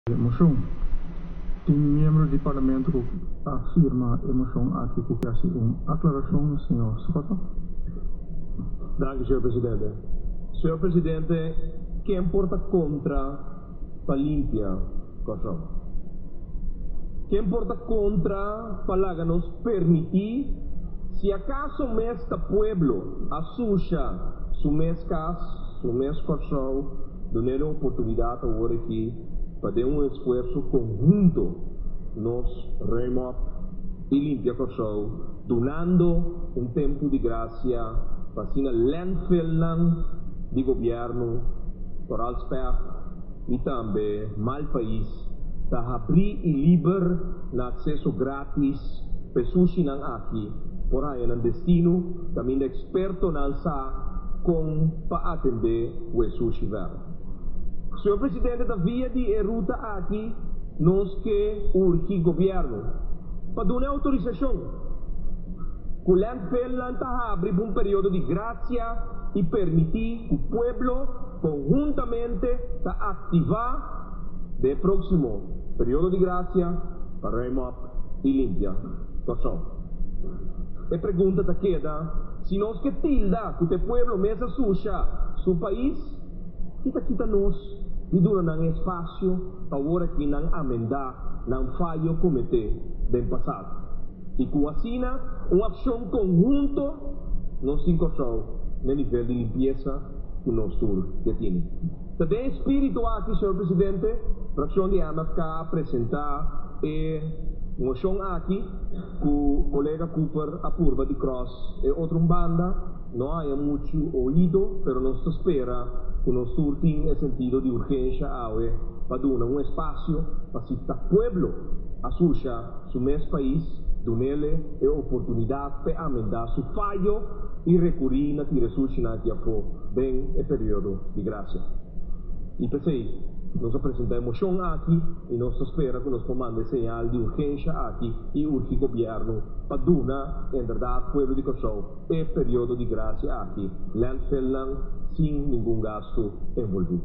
E moshon. Tin miembro di Parlamento ku a firma e moshon aki ku ke hasi un aklarashon, señor Schotte? Danki, señor presidente. Señor presidente, ken por ta kontra pa limpia Kòrsou? Ken por ta kontra pa laga nos permití, si akaso mes ta pueblo a susha su mes kas, su mes Kòrsou, dun'é e oportunidat awor aki pa den un esfuerso konhunto nos ruim op i limpia Kòrsou, dunando un tempu di grasia pa asina landfillnan di gobièrnu, Koral Specht i tambe Malpais ta habrí i liber na akseso grátis pa e sushinan aki por haña nan destino kaminda ekspertonan sa kon pa atendé ku e sushi vèr. Señor Presidente, ta via di e ruta aki nos ke urgi Gobierno pa duna e autorisashon ku landfillnan ta habri pa un periodo di gracia i permiti ku pueblo konhuntamente ta aktiva den e proksimo periodo di gracia pa ruim op i limpia Kòrsou. E pregunta ta keda si nos ke tilda ku ta e pueblo mes a susha su pais. Ki ta kita nos di duna nan espasio pa ora ki nan amendá nan fayo kometé den pasado? I ku asina un akshon konhunto nos tin Kòrsou n'e nivel di limpiesa ku nos tur ke tini. Ta den e spiritu aki, señor Presidente, frakshon di MFK a presentá e moshon aki ku kolega Cooper a purba di kròs e otro un banda. No haña muchu oido, pero nos ta spera ku nos tur tin e sentido di urgensha awe pa duna un espasio pa si ta pueblo a susha su mes pais, dunele e oportunidat p'e amendá su fayo i rekurí na tira e sushinan aki afó den e periodo di grasia. I p'esei nos a presentá e moshon aki i nos ta spera ku nos por manda e señal di urgensha aki i urgi gobièrnu pa duna en bèrdat pueblo di Kòrsou e periodo di gracia aki landfillnan sin ningun gastu envolvi.